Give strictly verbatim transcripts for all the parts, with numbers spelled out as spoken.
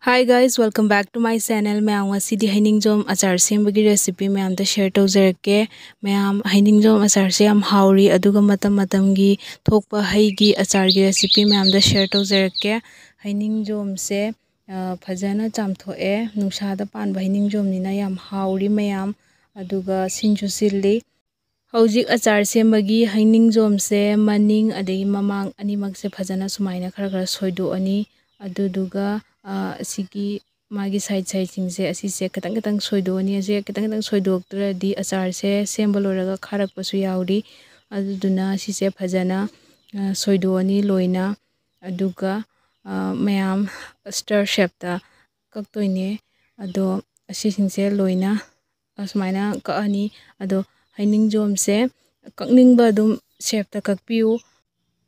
Hi guys, welcome back to my channel. ꯃꯌꯥꯝ, ꯉꯁꯤꯗꯤ ꯍꯩꯅꯤꯡꯖꯣꯝ ꯑꯆꯥꯔ ꯁꯦꯝꯕꯒꯤ recipe ꯃꯌꯥꯝꯗ share ꯇꯧꯖꯔꯛꯀꯦ꯫ ꯃꯌꯥꯝ, ꯍꯩꯅꯤꯡꯖꯣꯝ ꯑꯆꯥꯔꯁꯦ ꯌꯥꯝ ꯍꯥꯎꯔꯤ, ꯑꯗꯨꯒ ꯃꯇꯝ ꯃꯇꯝꯒꯤ ꯊꯣꯛꯄ ꯍꯩꯒꯤ ꯑꯆꯥꯔꯒꯤ recipe ꯃꯌꯥꯝꯗ share ꯇꯧꯖꯔꯛꯀꯦ꯫ ꯍꯩꯅꯤꯡꯖꯣꯝꯁꯦ, ꯑ, ꯐꯖꯅ ꯆꯥꯝꯊꯣꯛꯑꯦ꯫ ꯅꯨꯡꯁꯥꯗ ꯄꯥꯟꯕ ꯍꯩꯅꯤꯡꯖꯣꯝꯅꯤꯅ ꯌꯥꯝ ꯍꯥꯎꯔꯤ ꯃꯌꯥꯝ, ꯑꯗꯨꯒ ꯁꯤꯟꯁꯨ ꯁꯤꯜꯂꯤ꯫ ꯍꯧꯖꯤꯛ ꯑꯆꯥꯔ ꯁꯦꯝꯕꯒꯤ ꯍꯩꯅꯤꯡꯖꯣꯝꯁꯦ ꯃꯅꯤꯡ ꯑꯗꯒꯤ ꯃꯃꯥꯡ ꯑꯅꯤꯃꯛꯁꯦ ꯐꯖꯅ ꯁꯨꯃꯥꯏꯅ ꯈꯔ ꯈꯔ ꯁꯣꯏꯗꯣꯛꯑꯅꯤ꯫ ꯑꯗꯨꯗꯨꯒ, ꯑ, ꯑꯁꯤꯒꯤ ꯃꯥꯒꯤ side sideꯁꯤꯡꯁꯦ, ꯑꯁꯤꯁꯦ ꯈꯤꯇꯪ ꯈꯤꯇꯪ ꯁꯣꯏꯗꯣꯛꯑꯅꯤ꯫ ꯑꯁꯤ ꯈꯤꯇꯪ ꯈꯤꯇꯪ ꯁꯣꯏꯗꯣꯛꯇ꯭ꯔꯗꯤ ꯑꯆꯥꯔꯁꯦ ꯁꯦꯝꯕ ꯂꯣꯏꯔꯒ ꯈꯥꯔꯛꯄꯁꯨ ꯌꯥꯎꯔꯤ꯫ ꯑꯗꯨꯗꯨꯅ ꯁꯤꯁꯦ ꯐꯖꯅ, ꯑ, ꯁꯣꯏꯗꯣꯛꯑꯅꯤ ꯂꯣꯏꯅ꯫ ꯑꯗꯨꯒ, ꯑ, ꯃꯌꯥꯝ star shapeꯇ ꯀꯛꯇꯣꯏꯅꯦ꯫ ꯑꯗꯣ ꯑꯁꯤꯁꯤꯡꯁꯦ ꯂꯣꯏꯅ ꯑꯁꯨꯃꯥꯏꯅ ꯀꯛꯑꯅꯤ꯫ ꯑꯗꯣ ꯍꯩꯅꯤꯡꯖꯣꯝꯁꯦ ꯀꯛꯅꯤꯡꯕ ꯑꯗꯨꯝ shapeꯇ ꯀꯛꯄꯤꯌꯨ꯫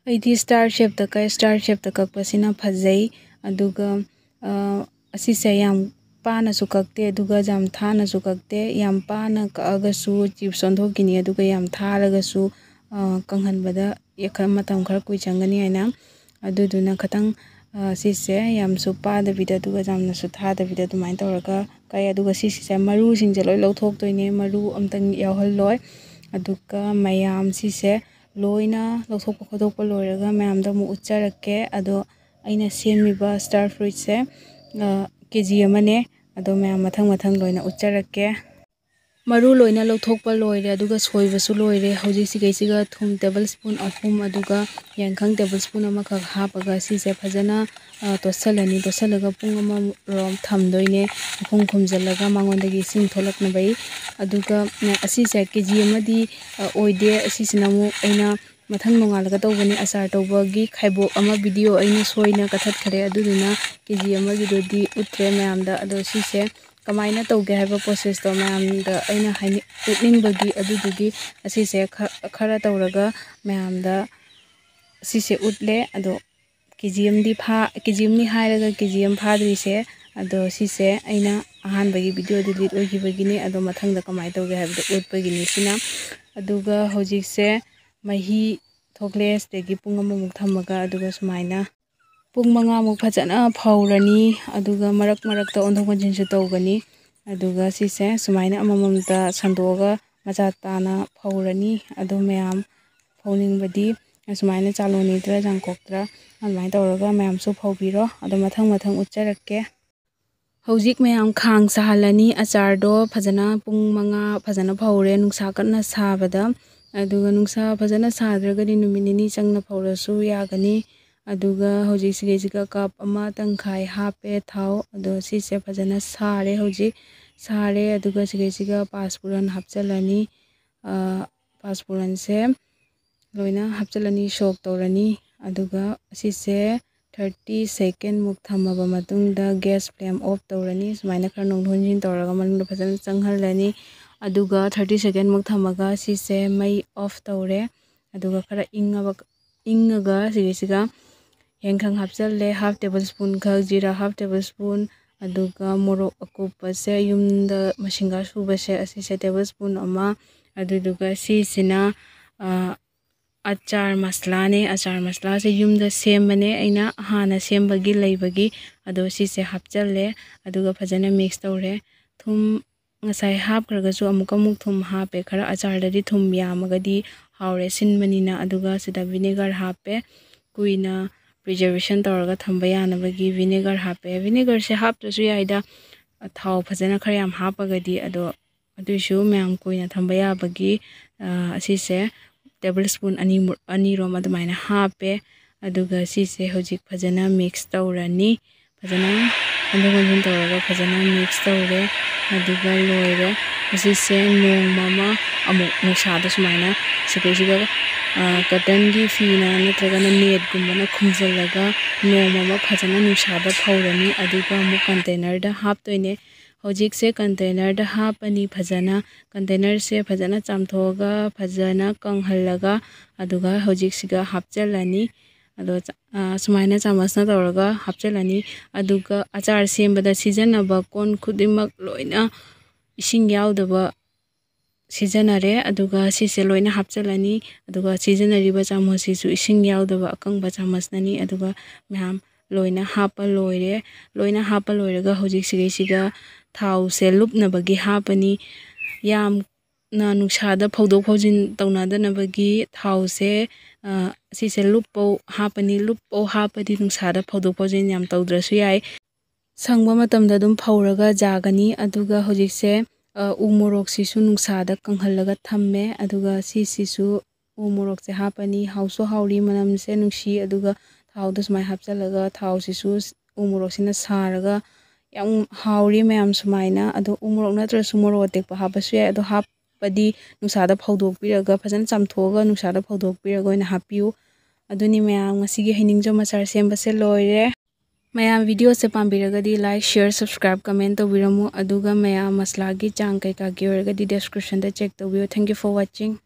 ꯑꯩꯗꯤ star shapeꯇ ꯀꯛꯑꯦ, star shapeꯇ ꯀꯛꯄꯁꯤꯅ ꯐꯖꯩ꯫ ꯑꯗꯨꯒ, ꯑ, ꯑꯁꯤꯁꯦ ꯌꯥꯝ ꯄꯥꯅꯁꯨ ꯀꯛꯇꯦ, ꯑꯗꯨꯒ ꯌꯥꯝ ꯊꯥꯅꯁꯨ ꯀꯛꯇꯦ꯫ ꯌꯥꯝ ꯄꯥꯅ ꯀꯛꯑꯒꯁꯨ chips ꯑꯣꯟꯊꯣꯛꯈꯤꯅꯤ, ꯑꯗꯨꯒ ꯌꯥꯝ ꯊꯥꯔꯒꯁꯨ, ꯑ, ꯀꯪꯍꯟꯕꯗ ꯈꯔ, ꯃꯇꯝ ꯈꯔ ꯀꯨꯏ ꯆꯪꯒꯅꯤ ꯍꯥꯏꯅ꯫ ꯑꯗꯨꯗꯨꯅ ꯈꯤꯇꯪ, ꯑ, ꯁꯤꯁꯦ ꯌꯥꯝꯁꯨ ꯄꯥꯗꯕꯤꯗ, ꯑꯗꯨꯒ ꯌꯥꯝꯅꯁꯨ ꯊꯥꯗꯕꯤꯗ ꯑꯗꯨꯃꯥꯏꯅ ꯇꯧꯔꯒ ꯀꯛꯑꯦ꯫ ꯑꯗꯨꯒ ꯁꯤꯁꯤꯁꯦ ꯃꯔꯨꯁꯤꯡꯁꯦ ꯂꯣꯏ ꯂꯧꯊꯣꯛꯇꯣꯏꯅꯦ꯫ ꯃꯔꯨ ꯑꯝꯇꯪ ꯌꯥꯎꯍꯜꯂꯣꯏ꯫ ꯑꯗꯨꯒ ꯃꯌꯥꯝ ꯁꯤꯁꯦ ꯂꯣꯏꯅ ꯂꯧꯊꯣꯛꯄ ꯈꯣꯠꯇꯣꯛꯄ ꯂꯣꯏꯔꯒ ꯃꯌꯥꯝꯗ ꯑꯃꯨꯛ ꯎꯠꯆꯔꯛꯀꯦ꯫ ꯑꯗꯣ ꯑꯩꯅ ꯁꯦꯝꯃꯤꯕ star fruitꯁꯦ, ꯑ, KG ꯑꯃꯅꯦ꯫ ꯑꯗꯣ ꯃꯌꯥꯝ ꯃꯊꯪ ꯃꯊꯪ ꯂꯣꯏꯅ ꯎꯠꯆꯔꯛꯀꯦ꯫ ꯃꯔꯨ ꯂꯣꯏꯅ ꯂꯧꯊꯣꯛꯄ ꯂꯣꯏꯔꯦ, ꯑꯗꯨꯒ ꯁꯣꯏꯕꯁꯨ ꯂꯣꯏꯔꯦ꯫ ꯍꯧꯖꯤꯛ ꯁꯤꯒꯩꯁꯤꯒ ꯊꯨꯝ table spoon ꯑꯍꯨꯝ, ꯑꯗꯨꯒ ꯌꯥꯏꯉꯪ table spoon ꯑꯃꯈꯛ ꯍꯥꯞꯄꯒ ꯁꯤꯁꯦ ꯐꯖꯅ, ꯑ, ꯇꯣꯠꯁꯜꯂꯅꯤ꯫ ꯇꯣꯠꯁꯜꯂꯒ ꯄꯨꯡ ꯑꯃꯔꯣꯝ ꯊꯝꯗꯣꯏꯅꯦ, ꯃꯈꯨꯝ ꯈꯨꯝꯖꯤꯜꯂꯒ ꯃꯉꯣꯟꯗꯒꯤ ꯏꯁꯤꯡ ꯊꯣꯛꯂꯛꯅꯕꯒꯤ꯫ ꯑꯗꯨꯒ, ꯑ, ꯑꯁꯤꯁꯦ KG ꯑꯃꯗꯤ, ꯑ, ꯑꯣꯏꯗꯦ꯫ ꯑꯁꯤꯁꯤꯅ ꯑꯃꯨꯛ ꯑꯩꯅ ꯃꯊꯪ ꯅꯣꯡꯉꯥꯜꯂꯒ ꯇꯧꯕꯅꯤ꯫ ꯑꯆꯥꯔ ꯇꯧꯕꯒꯤ ꯈꯥꯏꯕꯣꯛ ꯑꯃ video ꯑꯩꯅ ꯁꯣꯏꯅ ꯀꯛꯊꯠꯈ꯭ꯔꯦ, ꯑꯗꯨꯗꯨꯅ KG ꯑꯃꯒꯤꯗꯨꯗꯤ ꯎꯠꯇ꯭ꯔꯦ ꯃꯌꯥꯝꯗ꯫ ꯑꯗꯣ ꯁꯤꯁꯦ ꯀꯃꯥꯏꯅ ꯇꯧꯒꯦ ꯍꯥꯏꯕ processꯇꯣ ꯃꯌꯥꯝꯗ ꯑꯩꯅ ꯍꯥꯏꯅꯤꯡ-, ꯎꯠꯅꯤꯡꯕꯒꯤ, ꯑꯗꯨꯗꯨꯒꯤ ꯑꯁꯤꯁꯦ ꯈ-, ꯈꯔ ꯇꯧꯔꯒ ꯃꯌꯥꯝꯗ ꯁꯤꯁꯦ ꯎꯠꯂꯦ꯫ ꯑꯗꯣ KG ꯑꯃꯗꯤ ꯐꯥ-, KG ꯑꯃꯅꯤ ꯍꯥꯏꯔꯒ KG ꯑꯃ ꯐꯥꯗ꯭ꯔꯤꯁꯦ꯫ ꯑꯗꯣ ꯁꯤꯁꯦ ꯑꯩꯅ ꯑꯍꯥꯟꯕꯒꯤ video delete ꯑꯣꯏꯈꯤꯕꯒꯤꯅꯤ꯫ ꯑꯗꯣ ꯃꯊꯪꯗ ꯀꯃꯥꯏꯅ ꯇꯧꯒꯦ ꯍꯥꯏꯕꯗꯣ ꯎꯠꯄꯒꯤꯅꯤ ꯁꯤꯅ꯫ ꯑꯗꯨꯒ ꯍꯧꯖꯤꯛꯁꯦ ꯃꯍꯤ ꯊꯣꯛꯂꯦ꯫ ꯁꯤꯗꯒꯤ ꯄꯨꯡ ꯑꯃꯃꯨꯛ ꯊꯝꯃꯒ, ꯑꯗꯨꯒ ꯁꯨꯃꯥꯏꯅ ꯄꯨꯡ ꯃꯉꯥꯃꯨꯛ ꯐꯖꯅ ꯐꯧꯔꯅꯤ꯫ ꯑꯗꯨꯒ ꯃꯔꯛ ꯃꯔꯛꯇ ꯑꯣꯟꯊꯣꯛ ꯑꯣꯟꯁꯤꯟꯁꯨ ꯇꯧꯒꯅꯤ꯫ ꯑꯗꯨꯒ ꯁꯤꯁꯦ ꯁꯨꯃꯥꯏꯅ ꯑꯃꯃꯝꯇ ꯁꯟꯗꯣꯛꯑꯒ ꯃꯆꯥ ꯇꯥꯅ ꯐꯧꯔꯅꯤ꯫ ꯑꯗꯨ ꯃꯌꯥꯝ ꯐꯧꯅꯤꯡꯕꯗꯤ ꯑꯁꯨꯃꯥꯏꯅ ꯆꯥꯂꯣꯅꯤꯗ꯭ꯔ ꯆꯥꯡꯀꯣꯛꯇ꯭ꯔ ꯑꯗꯨꯃꯥꯏꯅ ꯇꯧꯔꯒ ꯃꯌꯥꯝꯁꯨ ꯐꯧꯕꯤꯔꯣ꯫ ꯑꯗꯣ ꯃꯊꯪ ꯃꯊꯪ ꯎꯠꯆꯔꯛꯀꯦ꯫ ꯍꯧꯖꯤꯛ ꯃꯌꯥꯝ ꯈꯥꯡ ꯁꯥꯍꯜꯂꯅꯤ꯫ ꯑꯆꯥꯔꯗꯣ ꯐꯖꯅ ꯄꯨꯡ ꯃꯉꯥ ꯐꯖꯅ ꯐꯧꯔꯦ, ꯅꯨꯡꯁꯥ ꯀꯟꯅ ꯁꯥꯕꯗ꯫ ꯑꯗꯨꯒ ꯅꯨꯡꯁꯥ ꯐꯖꯅ ꯁꯥꯗ꯭ꯔꯒꯗꯤ ꯅꯨꯃꯤꯠ ꯅꯤꯅꯤ ꯆꯪꯅ ꯐꯧꯔꯁꯨ ꯌꯥꯒꯅꯤ꯫ ꯑꯗꯨꯒ ꯍꯧꯖꯤꯛ ꯁꯤꯒꯩꯁꯤꯒ ꯀꯞ ꯑꯃ ꯇꯪꯈꯥꯏ ꯍꯥꯞꯄꯦ ꯊꯥꯎ꯫ ꯑꯗꯣ ꯁꯤꯁꯦ ꯐꯖꯅ ꯁꯥꯔꯦ ꯍꯧꯖꯤꯛ꯫ ꯁꯥꯔꯦ, ꯑꯗꯨꯒ ꯁꯤꯒꯩꯁꯤꯒ ꯄꯥꯁꯄꯨꯔꯟ ꯍꯥꯞꯆꯤꯜꯂꯅꯤ꯫ ꯑ, ꯄꯥꯁꯄꯨꯔꯟꯁꯦ ꯂꯣꯏꯅ ꯍꯥꯞꯆꯤꯜꯂꯅꯤ, ꯁꯣꯛ ꯇꯧꯔꯅꯤ꯫ ꯑꯗꯨꯒ ꯑꯁꯤꯁꯦ ꯊꯥꯔꯇꯤ ꯁꯦꯀꯦꯟꯃꯨꯛ ꯊꯝꯃꯕ ꯃꯇꯨꯡꯗ ꯒ꯭ꯌꯥꯁ ꯐ꯭ꯂꯦꯝ ꯑꯣꯐ ꯇꯧꯔꯅꯤ꯫ ꯁꯨꯃꯥꯏꯅ ꯈꯔ ꯅꯣꯡꯊꯣꯛ ꯅꯣꯡꯖꯤꯟ ꯇꯧꯔꯒ ꯃꯅꯨꯡꯗ ꯐꯖꯅ ꯆꯪꯍꯜꯂꯅꯤ꯫ ꯑꯗꯨꯒ ꯊꯥꯔꯇꯤ ꯁꯦꯀꯦꯟꯃꯨꯛ ꯊꯝꯃꯒ ꯁꯤꯁꯦ ꯃꯩ ꯑꯣꯐ ꯇꯧꯔꯦ꯫ ꯑꯗꯨꯒ ꯈꯔ ꯏꯪꯉꯕ, ꯏꯪꯉꯒ ꯁꯤꯒꯤꯁꯤꯒ ꯌꯦꯡꯈꯪ ꯍꯥꯞꯆꯜꯂꯦ, ꯍꯥꯐ ꯇꯦꯕꯜ ꯁ꯭ꯄꯨꯟ ꯈꯛ, ꯖꯤꯔꯥ ꯍꯥꯐ ꯇꯦꯕꯜ ꯁ꯭ꯄꯨꯟ, ꯑꯗꯨꯒ ꯃꯣꯔꯣꯛ ꯑꯀꯨꯞꯄꯁꯦ ꯌꯨꯝꯗ ꯃꯁꯤꯡꯒ ꯁꯨꯕꯁꯦ ꯑꯁꯤꯁꯦ ꯇꯦꯕꯜ ꯁ꯭ꯄꯨꯟ ꯑꯃ, ꯑꯗꯨꯗꯨꯒ ꯁꯤꯁꯤꯅ, ꯑ, ꯑꯆꯥꯔ ꯃꯁꯂꯥꯅꯦ꯫ ꯑꯆꯥꯔ ꯃꯁꯂꯥꯁꯦ ꯌꯨꯝꯗ ꯁꯦꯝꯕꯅꯦ ꯑꯩꯅ, ꯍꯥꯟꯅ ꯁꯦꯝꯕꯒꯤ ꯂꯩꯕꯒꯤ꯫ ꯑꯗꯣ ꯁꯤꯁꯦ ꯍꯥꯞꯆꯜꯂꯦ, ꯑꯗꯨꯒ ꯐꯖꯅ ꯃꯤꯛꯁ ꯇꯧꯔꯦ꯫ ꯊꯨꯝ ꯉꯁꯥꯏ ꯍꯥꯞꯈ꯭ꯔꯒꯁꯨ ꯑꯃꯨꯛꯀ ꯑꯃꯨꯛ ꯊꯨꯝ ꯍꯥꯞꯄꯦ꯫ ꯈꯔ ꯑꯆꯥꯔꯗꯗꯤ ꯊꯨꯝ ꯌꯥꯝꯃꯒꯗꯤ ꯍꯥꯎꯔꯦ ꯁꯤꯟꯕꯅꯤꯅ꯫ ꯑꯗꯨꯒ ꯁꯤꯗ ꯚꯤꯅꯦꯒꯔ ꯍꯥꯞꯄꯦ, ꯀꯨꯏꯅ ꯄ꯭ꯔꯤꯖꯔꯕꯦꯁꯟ ꯇꯧꯔꯒ ꯊꯝꯕ ꯌꯥꯅꯕꯒꯤ ꯚꯤꯅꯦꯒꯔ ꯍꯥꯞꯄꯦ꯫ ꯚꯤꯅꯦꯒꯔꯁꯦ ꯍꯥꯞꯇ꯭ꯔꯁꯨ ꯌꯥꯏꯗ, ꯊꯥꯎ ꯐꯖꯅ ꯈꯔ ꯌꯥꯝ ꯍꯥꯞꯄꯒꯗꯤ꯫ ꯑꯗꯣ ꯑꯗꯨꯏꯁꯨ ꯃꯌꯥꯝ ꯀꯨꯏꯅ ꯊꯝꯕ ꯌꯥꯕꯒꯤ, ꯑ, ꯑꯁꯤꯁꯦ ꯇꯦꯕꯜ ꯁ꯭ꯄꯨꯟ ꯑꯅꯤꯃꯨꯛ, ꯑꯅꯤꯔꯣꯝ ꯑꯗꯨꯃꯥꯏꯅ ꯍꯥꯞꯄꯦ꯫ ꯑꯗꯨꯒ ꯁꯤꯁꯦ ꯍꯧꯖꯤꯛ ꯐꯖꯅ ꯃꯤꯛꯁ ꯇꯧꯔꯅꯤ꯫ ꯐꯖꯅ ꯑꯣꯟꯊꯣꯛ ꯑꯣꯟꯁꯤꯟ ꯇꯧꯔꯒ ꯐꯖꯅ ꯃꯤꯛꯁ ꯇꯧꯔꯦ꯫ ꯑꯗꯨꯒ ꯂꯣꯏꯔꯦ꯫ ꯑꯁꯤꯁꯦ ꯅꯣꯡꯃ ꯑꯃ ꯑꯃꯨꯛ ꯅꯨꯡꯁꯥꯗ ꯁꯨꯃꯥꯏꯅ ꯁꯤꯗꯩꯁꯤꯗ, ꯑ, ꯀꯇꯟꯒꯤ ꯐꯤꯅ ꯅꯠꯇ꯭ꯔꯒꯅ ꯅꯦꯠꯀꯨꯝꯕꯅ ꯈꯨꯝꯖꯤꯜꯂꯒ ꯅꯣꯡꯃ ꯑꯃ ꯐꯖꯅ ꯅꯨꯡꯁꯥꯗ ꯐꯧꯔꯅꯤ꯫ ꯑꯗꯨꯒ ꯑꯃꯨꯛ ꯀꯟꯇꯦꯅꯔꯗ ꯍꯥꯞꯇꯣꯏꯅꯦ꯫ ꯍꯧꯖꯤꯛꯁꯦ ꯀꯟꯇꯦꯅꯔꯗ ꯍꯥꯞꯄꯅꯤ ꯐꯖꯅ꯫ ꯀꯟꯇꯦꯅꯔꯁꯦ ꯐꯖꯅ ꯆꯥꯝꯊꯣꯛꯑꯒ ꯐꯖꯅ ꯀꯪꯍꯜꯂꯒ ꯑꯗꯨꯒ ꯍꯧꯖꯤꯛꯁꯤꯒ ꯍꯥꯞꯆꯤꯜꯂꯅꯤ꯫ ꯑꯗꯣ ꯆ-, ꯑ, ꯁꯨꯃꯥꯏꯅ ꯆꯥꯃꯁꯅ ꯇꯧꯔꯒ ꯍꯥꯞꯆꯤꯜꯂꯅꯤ꯫ ꯑꯗꯨꯒ ꯑꯆꯥꯔ ꯁꯦꯝꯕꯗ ꯁꯤꯖꯤꯟꯅꯕ ꯀꯣꯟ ꯈꯨꯗꯤꯡꯃꯛ ꯂꯣꯏꯅ ꯏꯁꯤꯡ ꯌꯥꯎꯗꯕ ꯁꯤꯖꯤꯟꯅꯔꯦ꯫ ꯑꯗꯨꯒ ꯁꯤꯁꯦ ꯂꯣꯏꯅ ꯍꯥꯞꯆꯤꯜꯂꯅꯤ꯫ ꯑꯗꯨꯒ ꯁꯤꯖꯤꯟꯅꯔꯤꯕ ꯆꯥꯃꯁꯁꯤꯁꯨ ꯏꯁꯤꯡ ꯌꯥꯎꯗꯕ ꯑꯀꯪꯕ ꯆꯥꯃꯁꯅꯅꯤ꯫ ꯑꯗꯨꯒ ꯃꯌꯥꯝ ꯂꯣꯏꯅ ꯍꯥꯞꯄ ꯂꯣꯏꯔꯦ꯫ ꯂꯣꯏꯅ ꯍꯥꯞꯄ ꯂꯣꯏꯔꯒ ꯍꯧꯖꯤꯛ ꯁꯤꯒꯩꯁꯤꯒ ꯊꯥꯎꯁꯦ ꯂꯨꯞꯅꯕꯒꯤ ꯍꯥꯞꯄꯅꯤ꯫ ꯌꯥꯝꯅ ꯅꯨꯡꯁꯥꯗ ꯐꯧꯗꯣꯛ ꯐꯧꯖꯤꯟ ꯇꯧꯅꯗꯅꯕꯒꯤ ꯊꯥꯎꯁꯦ, ꯑ, ꯁꯤꯁꯦ ꯂꯨꯞꯄꯧ ꯍꯥꯞꯄꯅꯤ꯫ ꯂꯨꯞꯄꯧ ꯍꯥꯞꯄꯗꯤ ꯅꯨꯡꯁꯥꯗ ꯐꯧꯗꯣꯛ ꯐꯧꯖꯤꯟ ꯌꯥꯝ ꯇꯧꯗ꯭ꯔꯁꯨ ꯌꯥꯏ꯫ ꯁꯪꯕ ꯃꯇꯝꯗ ꯑꯗꯨꯝ ꯐꯧꯔꯒ ꯌꯥꯒꯅꯤ꯫ ꯑꯗꯨꯒ ꯍꯧꯖꯤꯛꯁꯦ, ꯑ, ꯎ ꯃꯣꯔꯣꯛꯁꯤꯁꯨ ꯅꯨꯡꯁꯥꯗ ꯀꯪꯍꯜꯂꯒ ꯊꯝꯃꯦ꯫ ꯑꯗꯨꯒ ꯁꯤꯁꯤꯁꯨ ꯎ ꯃꯣꯔꯣꯛꯁꯦ ꯍꯥꯞꯄꯅꯤ꯫ ꯍꯥꯎꯁꯨ ꯍꯥꯎꯔꯤ, ꯃꯅꯝꯁꯦ ꯅꯨꯡꯁꯤ꯫ ꯑꯗꯨꯒ ꯊꯥꯎꯗ ꯁꯨꯃꯥꯏꯅ ꯍꯥꯞꯆꯤꯜꯂꯒ ꯊꯥꯎꯁꯤꯁꯨ ꯎ ꯃꯣꯔꯣꯛꯁꯤꯅ ꯁꯥꯔꯒ ꯌꯥꯝ ꯍꯥꯎꯔꯤ ꯃꯌꯥꯝ ꯁꯨꯃꯥꯏꯅ꯫ ꯑꯗꯣ ꯎ ꯃꯣꯔꯣꯛ ꯅꯠꯇ꯭ꯔꯁꯨ ꯃꯣꯔꯣꯛ ꯑꯇꯦꯛꯄ ꯍꯥꯞꯄꯁꯨ ꯌꯥꯏ꯫ ꯑꯗꯣ ꯍꯥꯞꯄꯗꯤ ꯅꯨꯡꯁꯥꯗ ꯐꯧꯗꯣꯛꯄꯤꯔꯒ, ꯐꯖꯅ ꯆꯥꯝꯊꯣꯛꯑꯒ ꯅꯨꯡꯁꯥꯗ ꯐꯧꯗꯣꯛꯄꯤꯔꯒ ꯑꯣꯏꯅ ꯍꯥꯞꯄꯤꯌꯨ꯫ ꯑꯗꯨꯅꯤ ꯃꯌꯥꯝ, ꯉꯁꯤꯒꯤ ꯍꯩꯅꯤꯡꯖꯝ ꯑꯆꯥꯔ ꯁꯦꯝꯕꯁꯦ ꯂꯣꯏꯔꯦ꯫ ꯃꯌꯥꯝ videoꯁꯦ ꯄꯥꯝꯕꯤꯔꯒꯗꯤ like, share, subscribe, comment ꯇꯧꯕꯤꯔꯝꯃꯨ꯫ ꯑꯗꯨꯒ ꯃꯌꯥꯝ ꯃꯁꯂꯥꯒꯤ ꯆꯥꯡ ꯀꯩꯀꯥꯒꯤ ꯑꯣꯏꯔꯒꯗꯤ descriptionꯗ check ꯇꯧꯕꯤꯌꯨ꯫ Thank you for watching꯫